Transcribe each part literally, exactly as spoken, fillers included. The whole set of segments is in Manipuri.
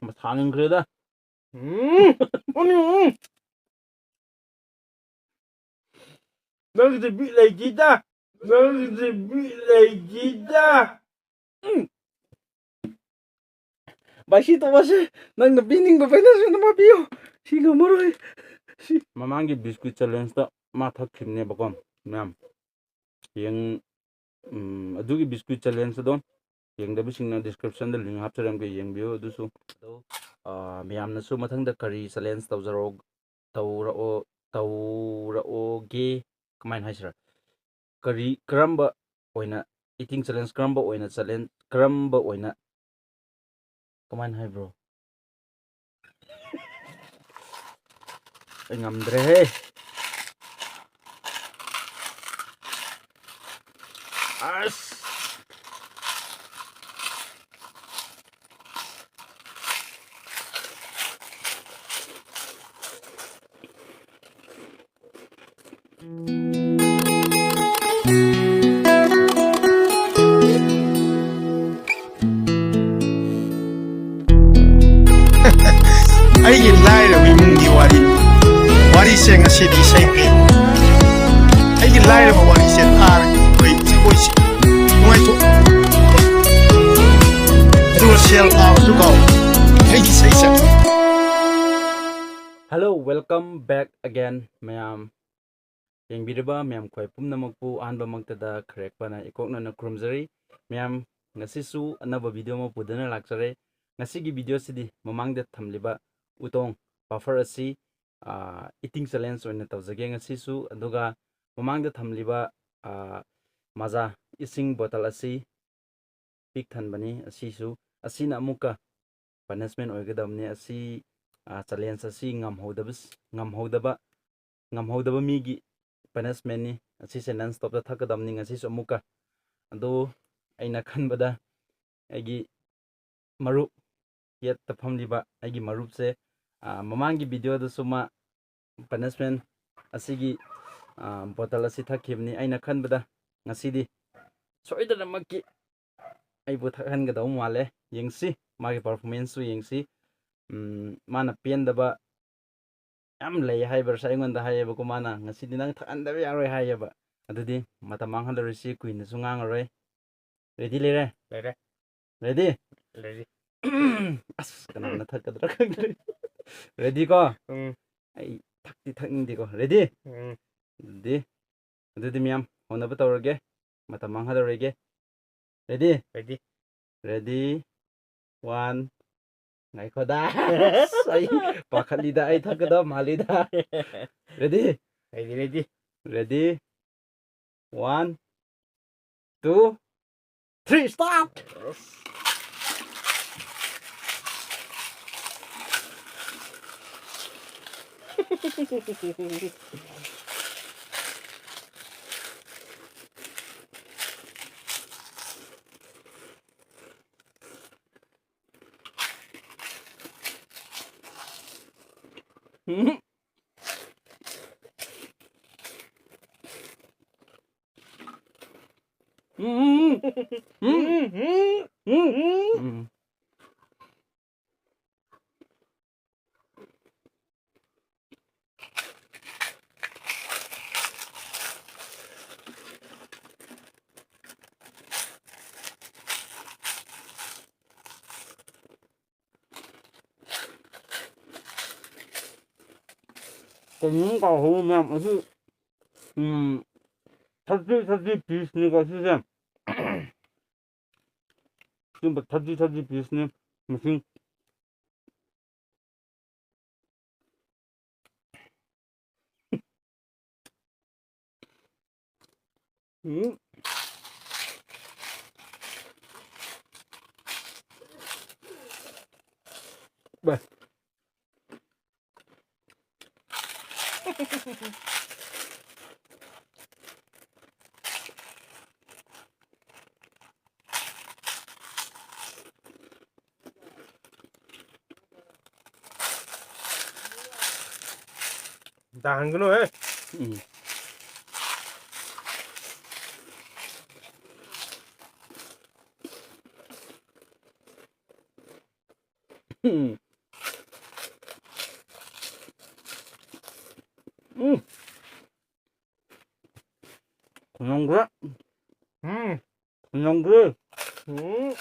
ꯃꯁꯥ ꯉꯝꯈ꯭ꯔꯦꯗ꯫ ꯎꯝ, ꯎꯝ, ꯎꯝ꯫ ꯅꯪꯒꯤꯗꯤ ꯕꯤꯠ ꯂꯩꯈꯤꯗ꯫ ꯅꯪꯒꯤꯗꯤ ꯕꯤꯠ ꯂꯩꯈꯤꯗ꯫ ꯎꯝ꯫ ꯚꯥꯏ, ꯁꯤ ꯇꯣꯛꯑꯁꯦ꯫ ꯅꯪꯅ ꯄꯤꯅꯤꯡꯕ ꯄꯩꯁꯥꯁꯨ ꯑꯗꯨꯝ ꯄꯤꯌꯨ꯫ ꯁꯤ ꯉꯝꯃꯔꯣꯏ꯫ ꯁꯤ ꯃꯃꯥꯡꯒꯤ ꯕꯤꯁꯀ꯭ꯋꯤꯠ ꯆꯦꯂꯦꯟꯖꯇ ꯃꯥ ꯊꯛꯈꯤꯕꯅꯦꯕꯀꯣ, ꯃꯌꯥꯝ꯫ ꯌꯦꯡ-, ꯎꯝ, ꯑꯗꯨꯒꯤ ꯕꯤꯁꯀ꯭ꯋꯤꯠ ꯆꯦꯂꯦꯟꯖ ꯑꯗꯣ ꯌꯦꯡꯗꯕꯁꯤꯡꯅ ꯗꯤꯁꯀ꯭ꯔꯤꯞꯁꯟꯗ ꯂꯤꯡ ꯍꯥꯞꯆꯔꯝꯒꯦ, ꯌꯦꯡꯕꯤꯌꯨ꯫ ꯑꯗꯨꯁꯨ ꯑꯗꯣ, ꯑ, ꯃꯌꯥꯝꯅꯁꯨ ꯃꯊꯪꯗ ꯀꯔꯤ ꯆꯦꯂꯦꯟꯖ ꯇꯧꯖꯔꯛꯑꯣ-, ꯇꯧꯔꯛꯑꯣ-, ꯇꯧꯔꯛꯑꯣꯒꯦ, ꯀꯃꯥꯏꯅ ꯍꯥꯏꯁꯤꯔꯥ, ꯀꯔꯤ, ꯀꯔꯝꯕ ꯑꯣꯏꯅ, ꯏꯇꯤꯡ ꯆꯦꯂꯦꯟꯖ ꯀꯔꯝꯕ ꯑꯣꯏꯅ ꯆꯦꯂꯦꯟꯖ, ꯀꯔꯝꯕ ꯑꯣꯏꯅ, ꯀꯃꯥꯏꯅ ꯍꯥꯏꯕ꯭ꯔꯣ? ꯑꯩ ꯉꯝꯗ꯭ꯔꯦꯍꯦ꯫ ꯑꯁ! ꯑꯩꯒꯤ ꯂꯥꯏꯔꯕ ꯏꯃꯨꯡꯒꯤ ꯋꯥꯔꯤ꯫ ꯋꯥꯔꯤꯁꯦ ꯉꯁꯤꯗꯤ ꯏꯁꯩ ꯄꯤ꯫ ꯑꯩꯒꯤ ꯂꯥꯏꯔꯕ ꯋꯥꯔꯤꯁꯦ ꯇꯥꯔꯒ ꯑꯩꯈꯣꯏ ꯖꯒꯣꯏꯁꯦ ꯅꯨꯡꯉꯥꯏꯊꯣꯛ꯫ ꯑꯗꯨꯒ ꯁꯦꯜ ꯇꯥꯕꯁꯨ ꯀꯥꯎ꯫ ꯑꯩꯒꯤ ꯏꯁꯩꯁꯦ꯫ Hello, welcome back again, ꯃꯌꯥꯝ꯫ ꯌꯦꯡꯕꯤꯔꯤꯕ ꯃꯌꯥꯝ ꯈ꯭ꯋꯥꯏ ꯄꯨꯝꯅꯃꯛꯄꯨ ꯑꯍꯥꯟꯕꯃꯛꯇꯗ ꯈꯔꯦꯛꯄꯅ ꯏꯀꯣꯛꯅꯅ ꯈꯨꯔꯨꯝꯖꯔꯤ꯫ ꯃꯌꯥꯝ, ꯉꯁꯤꯁꯨ ꯑꯅꯧꯕ ꯚꯤꯗꯤꯑꯣ ꯑꯃ ꯄꯨꯗꯨꯅ ꯂꯥꯛꯆꯔꯦ꯫ ꯉꯁꯤꯒꯤ ꯚꯤꯗꯤꯑꯣꯁꯤꯗꯤ ꯃꯃꯥꯡꯗ ꯊꯝꯂꯤꯕ ꯎꯇꯣꯡ ꯄꯥꯐꯔ ꯑꯁꯤ, ꯑ, ꯏꯇꯤꯡ ꯆꯦꯂꯦꯟꯖ ꯑꯣꯏꯅ ꯇꯧꯖꯒꯦ ꯉꯁꯤꯁꯨ꯫ ꯑꯗꯨꯒ ꯃꯃꯥꯡꯗ ꯊꯝꯂꯤꯕ, ꯑ, ꯃꯖꯥ ꯏꯁꯤꯡ ꯕꯣꯇꯜ ꯑꯁꯤ ꯄꯤꯛ ꯊꯟꯕꯅꯤ꯫ ꯑꯁꯤꯁꯨ, ꯑꯁꯤꯅ ꯑꯃꯨꯛꯀ ꯄꯅꯤꯁꯃꯦꯟ ꯑꯣꯏꯒꯗꯕꯅꯤ꯫ ꯑꯁꯤ, ꯑ, ꯆꯦꯂꯦꯟꯖ ꯑꯁꯤ ꯉꯝꯍꯧꯗꯕ, ꯉꯝꯍꯧꯗꯕ, ꯉꯝꯍꯧꯗꯕ ꯃꯤꯒꯤ ꯄꯅꯤꯁꯃꯦꯟꯅꯤ꯫ ꯑꯁꯤꯁꯦ ꯅꯟ ꯁ꯭ꯇꯣꯞꯇ ꯊꯛꯀꯗꯕꯅꯤ ꯉꯁꯤꯁꯨ ꯑꯃꯨꯛꯀ꯫ ꯑꯗꯨ ꯑꯩꯅ ꯈꯟꯕꯗ ꯑꯩꯒꯤ ꯃꯔꯨꯞ, ꯌꯦꯠꯇ ꯐꯝꯂꯤꯕ ꯑꯩꯒꯤ ꯃꯔꯨꯞꯁꯦ, ꯑ, ꯃꯃꯥꯡꯒꯤ ꯚꯤꯗꯤꯑꯣꯗꯁꯨ ꯃꯥ ꯄꯅꯤꯁꯃꯦꯟ ꯑꯁꯤꯒꯤ, ꯑ, ꯕꯣꯇꯜ ꯑꯁꯤ ꯊꯛꯈꯤꯕꯅꯤ꯫ ꯑꯩꯅ ꯈꯟꯕꯗ ꯉꯁꯤꯗꯤ ꯁꯣꯏꯗꯅꯃꯛꯀꯤ ꯑꯩꯕꯨ ꯊꯛꯍꯟꯒꯗꯧ ꯃꯥꯜꯂꯦ꯫ ꯌꯦꯡꯁꯤ, ꯃꯥꯒꯤ performanceꯁꯨ ꯌꯦꯡꯁꯤ꯫ ꯎꯝ, ꯃꯥꯅ ꯄꯦꯟꯗꯕ ꯌꯥꯝ ꯂꯩ ꯍꯥꯏꯕꯁꯨ ꯑꯩꯉꯣꯟꯗ ꯍꯥꯏꯌꯦꯕꯀꯣ꯫ ꯃꯥꯅ, "ꯉꯁꯤꯗꯤ ꯅꯪ ꯊꯛꯍꯟꯗꯕ ꯌꯥꯔꯣꯏ" ꯍꯥꯏꯌꯦꯕ꯫ ꯑꯗꯨꯗꯤ ꯃꯇꯝ ꯃꯥꯡꯍꯜꯂꯔꯣꯏꯁꯤ, ꯀꯨꯏꯅꯁꯨ ꯉꯥꯡꯉꯔꯣꯏ꯫ Ready ꯂꯩꯔꯦ? ꯂꯩꯔꯦ꯫ Ready? Ready. ꯑꯁ, ꯀꯅꯥꯅ ꯊꯛꯀꯗ꯭ꯔꯥ ꯈꯪꯗ꯭ꯔꯦ꯫ Ready ꯀꯣ? ꯎꯝ꯫ ꯑꯩ ꯊꯛꯇꯤ ꯊꯛꯅꯤꯡꯗꯦꯀꯣ꯫ Ready? ꯎꯝ꯫ ꯑꯗꯨꯗꯤ, ꯑꯗꯨꯗꯤ ꯃꯌꯥꯝ ꯍꯧꯅꯕ ꯇꯧꯔꯒꯦ꯫ ꯃꯇꯝ ꯃꯥꯡꯍꯜꯂꯔꯣꯏꯒꯦ꯫ Ready? Ready. Ready? One. ꯉꯥꯏꯈꯣꯗ꯫ ꯑꯁ, ꯑꯩ ꯄꯥꯈꯠꯂꯤꯗ, ꯑꯩ ꯊꯛꯀꯗꯕ ꯃꯥꯜꯂꯤꯗ꯫ Ready? Ready, ready. Ready? One, two, three, start! ꯎꯝ꯫ ꯎꯝ, ꯎꯝ, ꯎꯝ꯫ ꯎꯝ, ꯎꯝ, ꯎꯝ꯫ ꯎꯝ꯫ ꯀꯩꯅꯣꯝ ꯀꯥꯎꯍꯧꯕ ꯃꯌꯥꯝ ꯑꯁꯤ, ꯎꯝ, thirty, thirty pieceꯅꯤꯀꯣ ꯁꯤꯁꯦ꯫ ꯁꯤꯒꯨꯝꯕ thirty, thirty pieceꯅꯤ ꯃꯁꯤꯡ꯫ ꯎꯝ꯫ ꯚꯥꯏ꯫ ꯇꯥꯍꯟꯒꯅꯨꯍꯦ꯫ ꯎꯝ꯫ ꯎꯝ꯫ ꯎꯝ꯫ ꯈꯨꯅꯝꯈ꯭ꯔꯦ꯫ ꯎꯝ꯫ ꯈꯨꯅꯝꯈ꯭ꯔꯦ꯫ ꯎꯝ꯫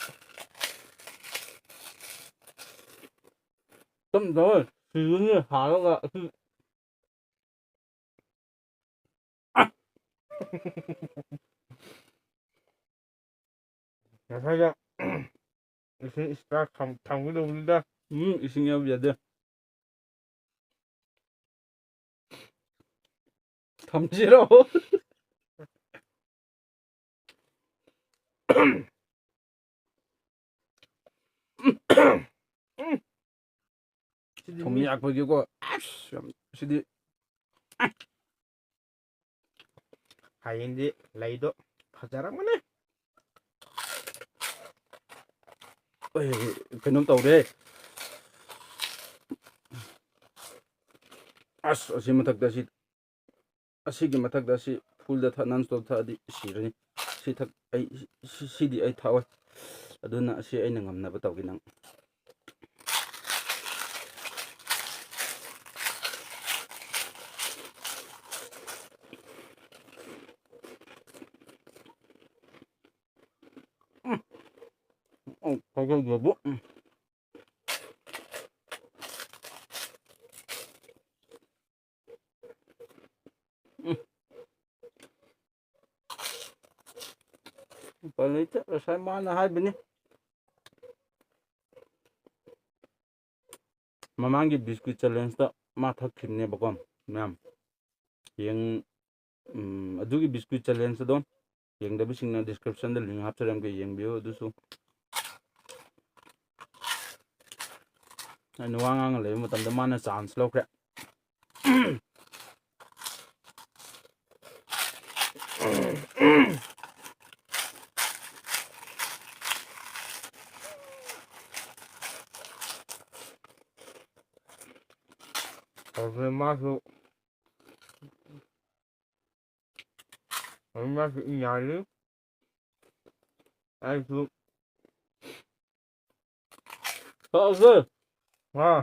ꯇꯞ ꯇꯞꯅ ꯁꯤꯒꯅꯤ ꯍꯥꯜꯂꯒ ꯑꯁꯤ꯫ ꯉꯁꯥꯏꯗ ꯏꯁꯤꯡ extra ꯊꯝ-, ꯊꯝꯒꯗꯧꯕꯅꯤꯗ꯫ ꯎꯝ, ꯏꯁꯤꯡ ꯌꯥꯎꯕ ꯌꯥꯗꯦ꯫ ꯊꯝꯁꯤꯔꯣ? ꯁꯤꯗꯤ ꯊꯨꯝ ꯃꯤ ꯌꯥꯛꯄꯒꯤꯀꯣ, ꯑꯁ, ꯌꯥꯝ, ꯁꯤꯗꯤ꯫ ꯍꯌꯦꯡꯗꯤ ꯂꯩꯗꯣ ꯐꯖꯔꯝꯒꯅꯤ꯫ ꯑꯩ ꯀꯩꯅꯣꯝ ꯇꯧꯔꯦ꯫ ꯑꯁ, ꯑꯁꯤ ꯃꯊꯛꯇ ꯁꯤ ꯑꯁꯤꯒꯤ ꯃꯊꯛꯇ ꯑꯁꯤ fullꯗ ꯊꯛ-, non stop ꯊꯛꯑꯗꯤ ꯁꯤꯔꯅꯤ꯫ ꯁꯤ ꯊꯛ-, ꯑꯩ, ꯁꯤ-, ꯁꯤꯗꯤ ꯑꯩ ꯊꯛꯑꯣꯏ꯫ ꯑꯗꯨꯅ ꯑꯁꯤ ꯑꯩꯅ ꯉꯝꯅꯕ ꯇꯧꯒꯦ ꯅꯪ꯫ ꯎꯝ꯫ ꯎꯝ, ꯐꯖꯩꯌꯦꯕꯨ꯫ ꯎꯝ꯫ ꯎꯝ꯫ ꯎꯄꯥꯏ ꯂꯩꯇꯦ, ꯉꯁꯥꯏ ꯃꯥꯅ ꯍꯥꯏꯕꯅꯤ꯫ ꯃꯃꯥꯡꯒꯤ biscuit challengeꯇ ꯃꯥ ꯊꯛꯈꯤꯕꯅꯦꯕꯀꯣ, ꯃꯌꯥꯝ꯫ ꯌꯦꯡ-, ꯎꯝ, ꯑꯗꯨꯒꯤ biscuit challengeꯗꯣ ꯌꯦꯡꯗꯕꯁꯤꯡꯅ descriptionꯗ link ꯍꯥꯞꯆꯔꯝꯒꯦ, ꯌꯦꯡꯕꯤꯌꯨ ꯑꯗꯨꯁꯨ꯫ ꯑꯩꯅ ꯋꯥ ꯉꯥꯡꯉ ꯂꯩꯕ ꯃꯇꯝꯗ ꯃꯥꯅ chance ꯂꯧꯈ꯭ꯔꯦ꯫ ꯇꯧꯗ꯭ꯔꯦ ꯃꯥꯁꯨ꯫ ꯑꯗꯨꯝ ꯃꯥꯁꯨ ꯏ ꯌꯥꯔꯤ꯫ ꯑꯩꯁꯨ ꯊꯛꯑꯁꯦ꯫ ꯑꯥ꯫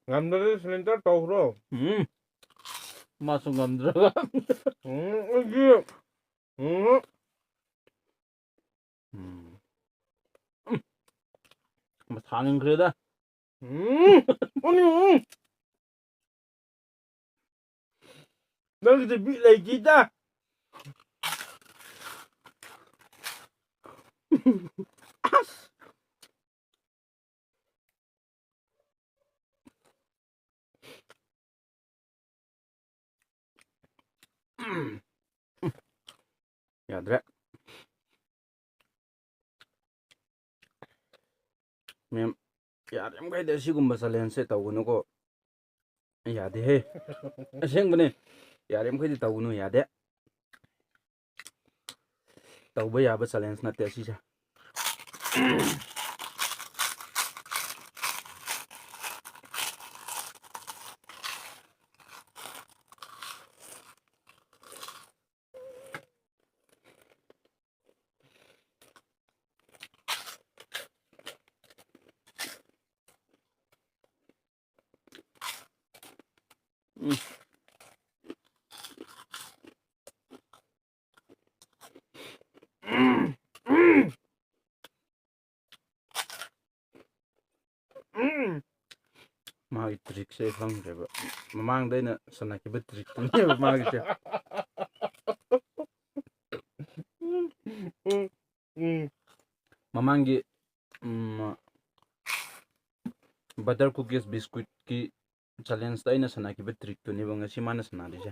ꯉꯝꯗ꯭ꯔꯗꯤ ꯁꯔꯦꯟꯗꯔ ꯇꯧꯈ꯭ꯔꯣ꯫ ꯎꯝ꯫ ꯃꯥꯁꯨ ꯉꯝꯗ꯭ꯔꯒ꯫ ꯎꯝ, ꯑꯩꯗꯤ, ꯎꯝ꯫ ꯎꯝ꯫ ꯎꯝ꯫ ꯃꯁꯥ ꯉꯝꯈ꯭ꯔꯦꯗ꯫ ꯎꯝ꯫ ꯎꯅꯤ, ꯎꯝ꯫ ꯅꯪꯒꯤꯗꯤ ꯕꯤꯠ ꯂꯩꯇꯦꯗ꯫ ꯑꯁ꯫ ꯌꯥꯗ꯭ꯔꯦ꯫ ꯃꯦꯝ, ꯌꯥꯔꯤꯃꯈꯩꯗꯤ ꯑꯁꯤꯒꯨꯝꯕ challengeꯁꯦ ꯇꯧꯒꯅꯨꯀꯣ꯫ ꯌꯥꯗꯦꯍꯦ꯫ ꯑꯁꯦꯡꯕꯅꯦ꯫ ꯌꯥꯔꯤꯃꯈꯩꯗꯤ ꯇꯧꯒꯅꯨ, ꯌꯥꯗꯦ꯫ ꯇꯧꯕ ꯌꯥꯕ challenge ꯅꯠꯇꯦ ꯑꯁꯤꯁꯦ꯫ ꯎꯝ꯫ ꯎꯝ꯫ ꯎꯝ꯫ ꯎꯝ꯫ ꯃꯥꯒꯤ trickꯁꯦ ꯑꯩ ꯈꯪꯗ꯭ꯔꯦꯕ꯫ ꯃꯃꯥꯡꯗ ꯑꯩꯅ ꯁꯥꯟꯅꯈꯤꯕ trickꯇꯨꯅꯦꯕ ꯃꯥꯒꯤꯁꯦ꯫ ꯎꯝ꯫ ꯃꯃꯥꯡꯒꯤ, ꯎꯝ, butter cookies biscuitꯀꯤ challengeꯇ ꯑꯩꯅ ꯁꯥꯟꯅꯈꯤꯕ trickꯇꯨꯅꯦꯕ ꯉꯁꯤ ꯃꯥꯅ ꯁꯥꯟꯅꯔꯤꯁꯦ꯫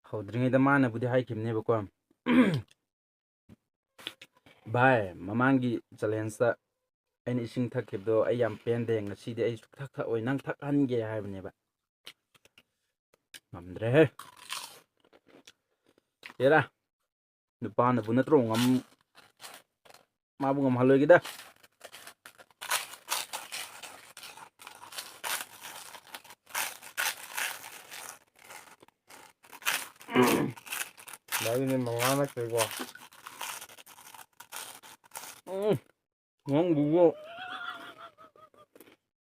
ꯍꯧꯗ꯭ꯔꯤꯉꯩꯗ ꯃꯥꯅꯕꯨꯗꯤ ꯍꯥꯏꯈꯤꯕꯅꯦꯕꯀꯣ, "ꯚꯥꯏ, ꯃꯃꯥꯡꯒꯤ challengeꯇ ꯑꯩꯅ ꯏꯁꯤꯡ ꯊꯛꯈꯤꯕꯗꯣ ꯑꯩ ꯌꯥꯝ ꯄꯦꯟꯗꯦ, ꯉꯁꯤꯗꯤ ꯑꯩ ꯁꯨꯛꯊꯛ ꯊꯛꯑꯣꯏ, ꯅꯪ ꯊꯛꯍꯟꯒꯦ" ꯍꯥꯏꯕꯅꯦꯕ꯫ ꯉꯝꯗ꯭ꯔꯦꯍꯦ꯫ ꯑꯦꯔꯥ, ꯅꯨꯄꯥꯅꯕꯨ ꯅꯠꯇ꯭ꯔꯣ ꯉꯝ-, ꯃꯥꯕꯨ ꯉꯝꯍꯜꯂꯣꯏꯒꯦꯗ꯫ ꯃꯔꯤꯅꯤ ꯃꯉꯥ ꯅꯠꯇ꯭ꯔꯦꯀꯣ꯫ ꯎꯝ, ꯅꯪꯒꯤꯁꯨ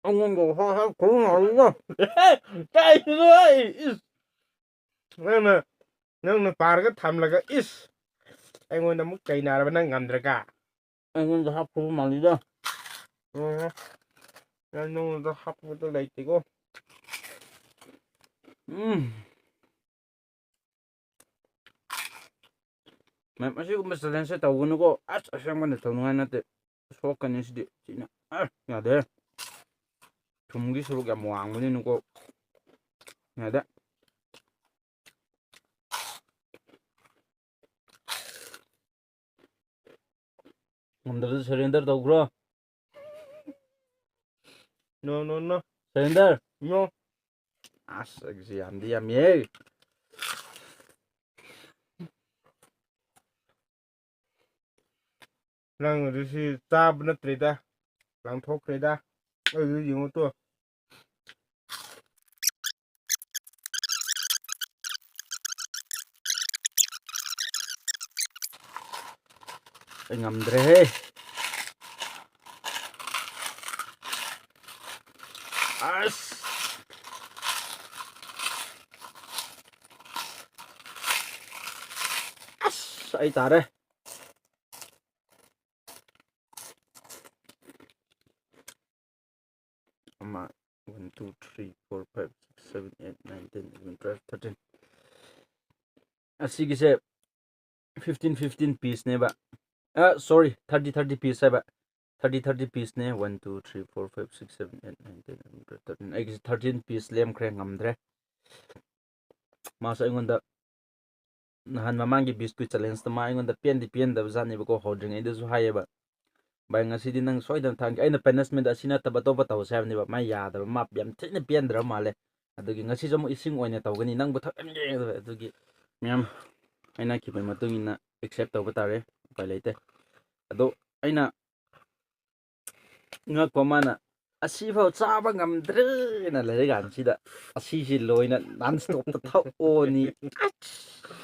ꯑꯩꯉꯣꯟꯗ ꯍꯥꯞ ꯍꯥꯞ ꯈꯨꯔꯨ ꯃꯥꯜꯂꯤꯗ꯫ ꯀꯥꯏꯗꯅꯣ ꯑꯩ? ꯏꯁ! ꯅꯪꯅ, ꯅꯪꯅ ꯄꯥꯔꯒ ꯊꯝꯂꯒ, ꯏꯁ! ꯑꯩꯉꯣꯟꯗ ꯑꯃꯨꯛ ꯆꯩꯅꯔꯕ ꯅꯪ ꯉꯝꯗ꯭ꯔꯒ? ꯑꯩꯉꯣꯟꯗ ꯍꯥꯞꯈ꯭ꯔꯕ ꯃꯥꯜꯂꯤꯗ꯫ ꯎꯝ꯫ ꯅꯪ ꯅꯉꯣꯟꯗ ꯍꯥꯞꯄꯗꯣ ꯂꯩꯇꯦꯀꯣ꯫ ꯎꯝ꯫ ꯃꯌꯥꯝ, ꯑꯁꯤꯒꯨꯝꯕ challenge ꯁꯦ ꯇꯧꯒꯅꯨꯀꯣ꯫ ꯑꯁ, ꯑꯁꯦꯡꯕꯅ ꯇꯧꯅꯤꯡꯉꯥꯏ ꯅꯠꯇꯦ꯫ ꯁꯣꯛꯀꯅꯤ ꯁꯤꯗꯤ꯫ ꯁꯤꯅ꯫ ꯑ, ꯌꯥꯗꯦ꯫ ꯊꯨꯝꯒꯤ ꯁꯔꯨꯛ ꯌꯥꯝ ꯋꯥꯡꯕꯅꯤꯅꯀꯣ꯫ ꯌꯥꯗꯦ꯫ ꯉꯝꯗ꯭ꯔꯗꯤ surrender ꯇꯧꯈ꯭ꯔꯣ꯫ No, no, no. Surrender. No. ꯑꯁ, ꯑꯩꯒꯤꯁꯦ ꯌꯥꯝꯗꯤ ꯌꯥꯝꯃꯤꯍꯦ꯫ ꯅꯪ ꯑꯗꯨ ꯁꯤ ꯆꯥꯕ ꯅꯠꯇ꯭ꯔꯦꯗ, ꯂꯪꯊꯣꯛꯈ꯭ꯔꯦꯗ꯫ ꯑꯩ ꯌꯦꯡꯉꯨ ꯇꯨ꯫ ꯑꯩ ꯉꯝꯗ꯭ꯔꯦꯍꯦ꯫ ꯑꯁ! ꯑꯁ! ꯑꯩ ꯇꯥꯔꯦ꯫ ꯑꯃ, one, two, three, four, five, six, seven, eight, nine, ten, eleven, twelve, thirteen꯫ ꯑꯁꯤꯒꯤꯁꯦ fifteen fifteen piece ꯅꯦꯕ꯫ ꯑ, sorry, thirty thirty piece ꯍꯥꯏꯕ꯫ Thirty thirty piece ꯅꯦ꯫ One, two, three, four, five, six, seven, eight, nine, ten, eleven, twelve, thirteen꯫ ꯑꯩꯒꯤꯁꯦ thirteen piece ꯂꯦꯝꯈ꯭ꯔꯦ, ꯉꯝꯗ꯭ꯔꯦ꯫ ꯃꯥꯁꯨ ꯑꯩꯉꯣꯟꯗ ꯅꯍꯥꯟ ꯃꯃꯥꯡꯒꯤ biscuit challenge ꯇ ꯃꯥ ꯑꯩꯉꯣꯟꯗ ꯄꯦꯟꯗꯤ ꯄꯦꯟꯗꯕ ꯖꯥꯠꯅꯦꯕꯀꯣ, ꯍꯧꯗ꯭ꯔꯤꯉꯩꯗꯁꯨ ꯍꯥꯏꯌꯦꯕ, "ꯚꯥꯏ, ꯉꯁꯤꯗꯤ ꯅꯪ ꯁꯣꯏꯗꯅ ꯊꯥꯡꯒꯦ꯫" ꯑꯩꯅ punishment ꯑꯁꯤ ꯅꯠꯇꯕ ꯑꯇꯣꯞꯄ ꯇꯧꯁꯦ ꯍꯥꯏꯕꯅꯦꯕ꯫ ꯃꯥ ꯌꯥꯗꯕ, ꯃꯥ ꯌꯥꯝ ꯊꯤꯅ ꯄꯦꯟꯗ꯭ꯔꯕ ꯃꯥꯜꯂꯦ꯫ ꯑꯗꯨꯒꯤ ꯉꯁꯤꯁꯨ ꯑꯃꯨꯛ ꯏꯁꯤꯡ ꯑꯣꯏꯅ ꯇꯧꯒꯅꯤ, ꯅꯪꯕꯨ ꯊꯛꯍꯟꯒꯦ꯫ ꯑꯗꯨꯒꯤ ꯃꯌꯥꯝ ꯑꯩꯅ ꯍꯥꯏꯈꯤꯕꯒꯤ ꯃꯇꯨꯡ ꯏꯟꯅ accept ꯇꯧꯕ ꯇꯥꯔꯦ, ꯎꯄꯥꯏ ꯂꯩꯇꯦ꯫ ꯑꯗꯣ ꯑꯩꯅ ꯉꯛꯄ ꯃꯥꯅ, "ꯑꯁꯤꯐꯥꯎ ꯆꯥꯕ ꯉꯝꯗ꯭ꯔꯦꯅ" ꯂꯩꯔ ꯀꯥꯟꯁꯤꯗ ꯑꯁꯤꯁꯤ ꯂꯣꯏꯅ non stop ꯇ ꯊꯛꯑꯣꯅꯤ꯫ ꯑꯁ!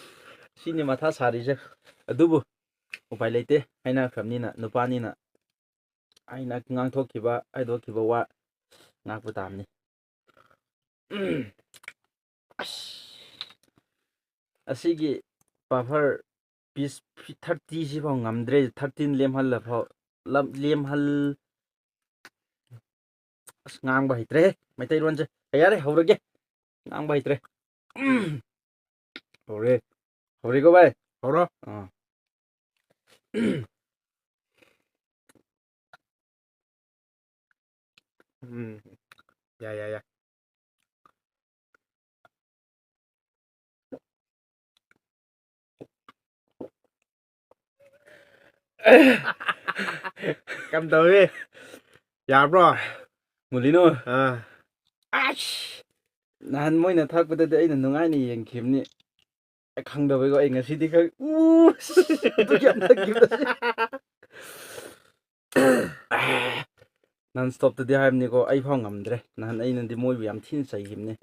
ꯁꯤꯅꯤ ꯃꯊꯥ ꯁꯥꯔꯤꯁꯦ꯫ ꯑꯗꯨꯕꯨ ꯎꯄꯥꯏ ꯂꯩꯇꯦ, ꯍꯥꯏꯅꯈ꯭ꯔꯕꯅꯤꯅ, ꯅꯨꯄꯥꯅꯤꯅ ꯑꯩꯅ ꯉꯥꯡꯊꯣꯛꯈꯤꯕ, ꯍꯥꯏꯗꯣꯛꯈꯤꯕ ꯋꯥ ꯉꯥꯛꯄ ꯇꯥꯕꯅꯤ꯫ ꯑꯁ, ꯑꯁꯤꯒꯤ ꯄꯥꯐꯔ ꯄꯤꯁ ꯊꯥꯔꯇꯤ ꯁꯤꯐꯥꯎ ꯉꯝꯗ꯭ꯔꯦ, ꯊꯥꯔꯇꯤꯟ ꯂꯦꯝꯍꯜꯂ ꯐꯥꯎ, ꯂꯝ-, ꯂꯦꯝꯍꯜ-, ꯑꯁ, ꯉꯥꯡꯕ ꯍꯩꯇ꯭ꯔꯦꯍꯦ ꯃꯩꯇꯩꯂꯣꯟꯁꯦ꯫ ꯌꯥꯔꯦ, ꯍꯧꯔꯒꯦ꯫ ꯉꯥꯡꯕ ꯍꯩꯇ꯭ꯔꯦ꯫ ꯍꯧꯔꯦ꯫ ꯍꯧꯔꯦꯀꯣ ꯚꯥꯏ? ꯍꯧꯔꯣ꯫ ꯑꯥ꯫ ꯎꯝ꯫ ꯌꯥꯏ, ꯌꯥꯏ, ꯌꯥꯏ꯫ ꯀꯝꯗꯧꯏ? ꯌꯥꯕ꯭ꯔꯣ? ꯃꯨꯂꯤꯅꯣ꯫ ꯑꯥ꯫ ꯑꯁ! ꯅꯍꯥꯟ ꯃꯣꯏꯅ ꯊꯛꯄꯗꯗꯤ ꯑꯩꯅ ꯅꯨꯡꯉꯥꯏꯅ ꯌꯦꯡꯈꯤꯕꯅꯤ꯫ ꯑꯩ ꯈꯪꯗꯕꯩꯀꯣ, ꯑꯩ ꯉꯁꯤꯗꯤ ꯈꯪ-, ꯎ! ꯑꯗꯨꯒꯤ ꯌꯥꯝ ꯊꯛꯈꯤꯕꯗꯣ꯫ ꯅꯟ ꯁ꯭ꯇꯣꯞꯇꯗꯤ ꯍꯥꯏꯕꯅꯤꯀꯣ, ꯑꯩ ꯐꯥꯎ ꯉꯝꯗ꯭ꯔꯦ꯫ ꯅꯍꯥꯟ ꯑꯩꯅꯗꯤ ꯃꯣꯏꯕꯨ ꯌꯥꯝ ꯊꯤꯅ ꯆꯩꯈꯤꯕꯅꯦ꯫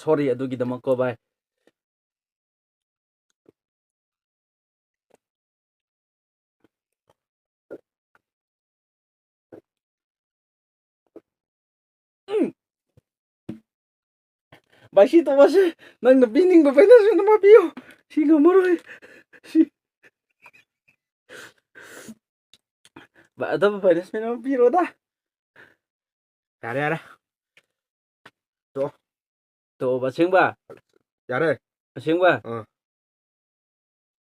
ꯁꯣꯔꯤ ꯑꯗꯨꯒꯤꯗꯃꯛꯀꯣ, ꯚꯥꯏ꯫ ꯎꯝ꯫ ꯚꯥꯏ, ꯁꯤ ꯇꯣꯛꯑꯁꯦ꯫ ꯅꯪꯅ ꯄꯤꯅꯤꯡꯕ ꯐꯥꯏꯅꯥꯟꯁꯃꯦꯟ ꯑꯃ ꯄꯤꯌꯣ꯫ ꯁꯤ ꯉꯝꯃꯔꯣꯏ꯫ ꯁꯤ, ꯚꯥꯏ, ꯑꯇꯣꯞꯄ ꯐꯥꯏꯅꯥꯟꯁꯃꯦꯟ ꯑꯃ ꯄꯤꯔꯣꯗ꯫ ꯌꯥꯔꯦ, ꯌꯥꯔꯦ꯫ ꯇꯣꯛꯑꯣ꯫ ꯇꯣꯛꯑꯣꯕ, ꯑꯁꯦꯡꯕ? ꯌꯥꯔꯦ꯫ ꯑꯁꯦꯡꯕ? ꯑꯥ꯫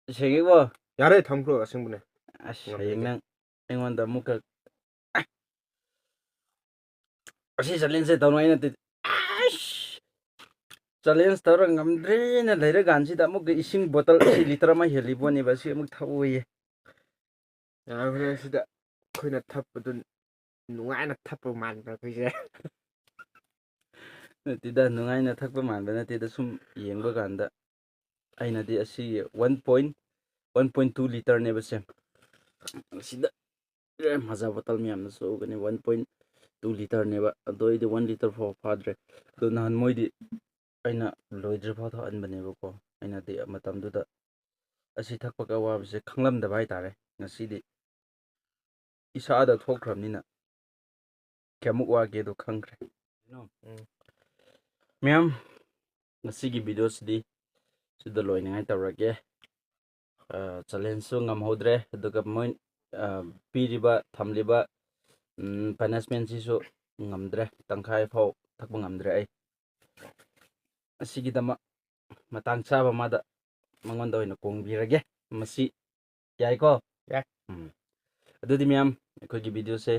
ꯑꯁꯦꯡꯉꯤꯕꯣ? ꯌꯥꯔꯦ, ꯊꯝꯈ꯭ꯔꯣ, ꯑꯁꯦꯡꯕꯅꯦ꯫ ꯑꯁ, ꯉꯝꯗ꯭ꯔꯗꯤ꯫ ꯍꯌꯦꯡ ꯅꯪ ꯑꯩꯉꯣꯟꯗ ꯑꯃꯨꯛꯀ, ꯑꯁꯤ ꯆꯦꯂꯦꯟꯖꯁꯦ ꯇꯧꯅꯉꯥꯏ ꯅꯠꯇꯦ꯫ ꯑꯁ! ꯆꯦꯂꯦꯟꯖ ꯇꯧꯔ ꯉꯝꯗ꯭ꯔꯦꯅ ꯂꯩꯔꯀꯥꯟꯁꯤꯗ ꯑꯃꯨꯛꯀ ꯏꯁꯤꯡ ꯕꯣꯇꯜ ꯑꯁꯤ ꯂꯤꯇꯔ ꯑꯃ ꯍꯦꯜꯂꯤꯕꯣꯠꯅꯦꯕ, ꯑꯁꯤ ꯑꯃꯨꯛ ꯊꯛꯎꯌꯦ꯫ ꯌꯥꯔꯦ, ꯍꯣꯔꯦꯟ ꯁꯤꯗ ꯑꯩꯈꯣꯏꯅ ꯊꯛꯄꯗꯨ ꯅꯨꯡꯉꯥꯏꯅ ꯊꯛꯄ ꯃꯥꯟꯕ꯭ꯔꯥ ꯑꯩꯈꯣꯏꯁꯦ? ꯅꯠꯇꯦꯗ, ꯅꯨꯡꯉꯥꯏꯅ ꯊꯛꯄ ꯃꯥꯟꯕ ꯅꯠꯇꯦꯗ, ꯁꯨꯝ ꯌꯦꯡꯕ ꯀꯥꯟꯗ꯫ ꯑꯩꯅꯗꯤ ꯑꯁꯤ one point, one point two ꯂꯤꯇꯔꯅꯦꯕ ꯁꯦ꯫ ꯑꯁꯤꯗ ꯃꯖꯥ ꯕꯣꯇꯜ ꯃꯌꯥꯝꯅꯁꯨ ꯎꯒꯅꯤ, ꯋꯥꯟ ꯄꯣꯏꯟ ꯇꯨ ꯂꯤꯇꯔꯅꯦꯕ꯫ ꯑꯗꯣ ꯑꯩꯗꯤ ꯋꯥꯟ ꯂꯤꯇꯔ ꯐꯥꯎ ꯐꯥꯗ꯭ꯔꯦ꯫ ꯑꯗꯣ ꯅꯍꯥꯟ ꯃꯣꯏꯗꯤ ꯑꯩꯅ ꯂꯣꯏꯗ꯭ꯔꯤꯐꯥꯎ ꯊꯛꯍꯟꯕꯅꯦꯕꯀꯣ꯫ ꯑꯩꯅꯗꯤ ꯃꯇꯝꯗꯨꯗ ꯑꯁꯤ ꯊꯛꯄꯒꯤ ꯑꯋꯥꯕꯁꯦ ꯈꯪꯂꯝꯗꯕ ꯍꯥꯏꯇꯥꯔꯦ꯫ ꯉꯁꯤꯗꯤ ꯏꯁꯥꯗ ꯊꯣꯛꯈ꯭ꯔꯕꯅꯤꯅ ꯀꯌꯥꯃꯨꯛ ꯋꯥꯒꯦꯗꯣ ꯈꯪꯈ꯭ꯔꯦ꯫ ꯎꯝ꯫ ꯃꯌꯥꯝ, ꯉꯁꯤꯒꯤ videoꯁꯤꯗꯤ ꯁꯤꯗ ꯂꯣꯏꯅꯉꯥꯏ ꯇꯧꯔꯒꯦ꯫ ꯑ, challengeꯁꯨ ꯉꯝꯍꯧꯗ꯭ꯔꯦ, ꯑꯗꯨꯒ ꯃꯣꯏ, ꯑ, ꯄꯤꯔꯤꯕ, ꯊꯝꯂꯤꯕ, ꯎꯝ, punishmentꯁꯤꯁꯨ ꯉꯝꯗ꯭ꯔꯦ, ꯇꯪꯈꯥꯏ ꯐꯥꯎ ꯊꯛꯄ ꯉꯝꯗ꯭ꯔꯦ ꯑꯩ꯫ ꯑꯁꯤꯒꯤꯗꯃꯛ ꯃꯇꯥꯡ ꯆꯥꯕ ꯑꯃꯗ ꯃꯉꯣꯟꯗ ꯑꯣꯏꯅ ꯀꯣꯡꯕꯤꯔꯒꯦ꯫ ꯃꯁꯤ ꯌꯥꯏꯀꯣ? ꯌꯥꯏ꯫ ꯎꯝ꯫ ꯑꯗꯨꯗꯤ ꯃꯌꯥꯝ, ꯑꯩꯈꯣꯏꯒꯤ videoꯁꯦ,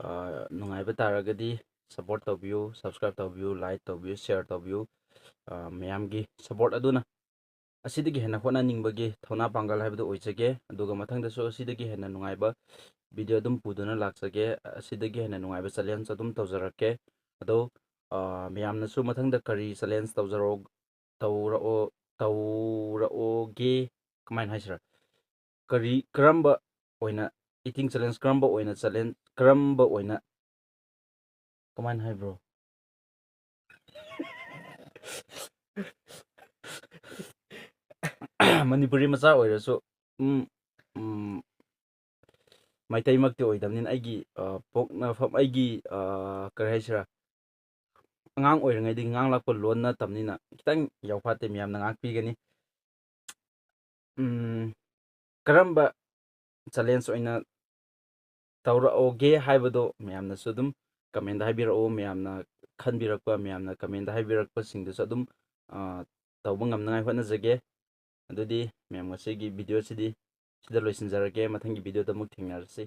ꯑ, ꯅꯨꯡꯉꯥꯏꯕ ꯇꯥꯔꯒꯗꯤ support ꯇꯧꯕꯤꯌꯨ, subscribe ꯇꯧꯕꯤꯌꯨ, like ꯇꯧꯕꯤꯌꯨ, share ꯇꯧꯕꯤꯌꯨ꯫ ꯑ, ꯃꯌꯥꯝꯒꯤ support ꯑꯗꯨꯅ ꯑꯁꯤꯗꯒꯤ ꯍꯦꯟꯅ ꯍꯣꯠꯅꯅꯤꯡꯕꯒꯤ ꯊꯧꯅꯥ ꯄꯥꯡꯒꯜ ꯍꯥꯏꯕꯗꯨ ꯑꯣꯏꯖꯒꯦ꯫ ꯑꯗꯨꯒ ꯃꯊꯪꯗꯁꯨ ꯑꯁꯤꯗꯒꯤ ꯍꯦꯟꯅ ꯅꯨꯡꯉꯥꯏꯕ video ꯑꯗꯨꯝ ꯄꯨꯗꯨꯅ ꯂꯥꯛꯆꯒꯦ꯫ ꯑꯁꯤꯗꯒꯤ ꯍꯦꯟꯅ ꯅꯨꯡꯉꯥꯏꯕ challenge ꯑꯗꯨꯝ ꯇꯧꯖꯔꯛꯀꯦ꯫ ꯑꯗꯣ, ꯑ, ꯃꯌꯥꯝꯅꯁꯨ ꯃꯊꯪꯗ ꯀꯔꯤ challenge ꯇꯧꯖꯔꯛꯑꯣ-, ꯇꯧꯔꯛꯑꯣ-, ꯇꯧꯔꯛꯑꯣꯒꯦ, ꯀꯃꯥꯏꯅ ꯍꯥꯏꯁꯤꯔꯥ? ꯀꯔꯤ, ꯀꯔꯝꯕ ꯑꯣꯏꯅ eating challenge, ꯀꯔꯝꯕ ꯑꯣꯏꯅ challenge, ꯀꯔꯝꯕ ꯑꯣꯏꯅ, ꯀꯃꯥꯏꯅ ꯍꯥꯏꯕ꯭ꯔꯣ? ꯃꯅꯤꯄꯨꯔꯤ ꯃꯆꯥ ꯑꯣꯏꯔꯁꯨ, ꯎꯝ, ꯎꯝ, ꯃꯩꯇꯩꯃꯛꯇꯤ ꯑꯣꯏꯗꯕꯅꯤꯅ ꯑꯩꯒꯤ, ꯑ, ꯄꯣꯛꯅꯐꯝ, ꯑꯩꯒꯤ, ꯑ, ꯀꯔꯤ ꯍꯥꯏꯁꯤꯔꯥ, ꯑꯉꯥꯡ ꯑꯣꯏꯔꯤꯉꯩꯗꯒꯤ ꯉꯥꯡꯂꯛꯄ ꯂꯣꯟ ꯅꯠꯇꯕꯅꯤꯅ ꯈꯤꯇꯪ ꯌꯥꯎꯐꯥꯠꯇꯦ, ꯃꯌꯥꯝꯅ ꯉꯥꯛꯄꯤꯒꯅꯤ꯫ ꯎꯝ, ꯀꯔꯝꯕ challenge ꯑꯣꯏꯅ ꯇꯧꯔꯛꯑꯣꯒꯦ ꯍꯥꯏꯕꯗꯣ ꯃꯌꯥꯝꯅꯁꯨ ꯑꯗꯨꯝ commentꯗ ꯍꯥꯏꯕꯤꯔꯛꯑꯣ, ꯃꯌꯥꯝꯅ ꯈꯟꯕꯤꯔꯛꯄ, ꯃꯌꯥꯝꯅ commentꯗ ꯍꯥꯏꯕꯤꯔꯛꯄꯁꯤꯡꯗꯨꯁꯨ ꯑꯗꯨꯝ, ꯑ, ꯇꯧꯕ ꯉꯝꯅꯉꯥꯏ ꯍꯣꯠꯅꯖꯒꯦ꯫ ꯑꯗꯨꯗꯤ ꯃꯌꯥꯝ, ꯉꯁꯤꯒꯤ videoꯁꯤꯗꯤ ꯁꯤꯗ ꯂꯣꯏꯁꯤꯟꯖꯔꯒꯦ꯫ ꯃꯊꯪꯒꯤ videoꯗ ꯑꯃꯨꯛ ꯊꯦꯡꯅꯔꯁꯤ꯫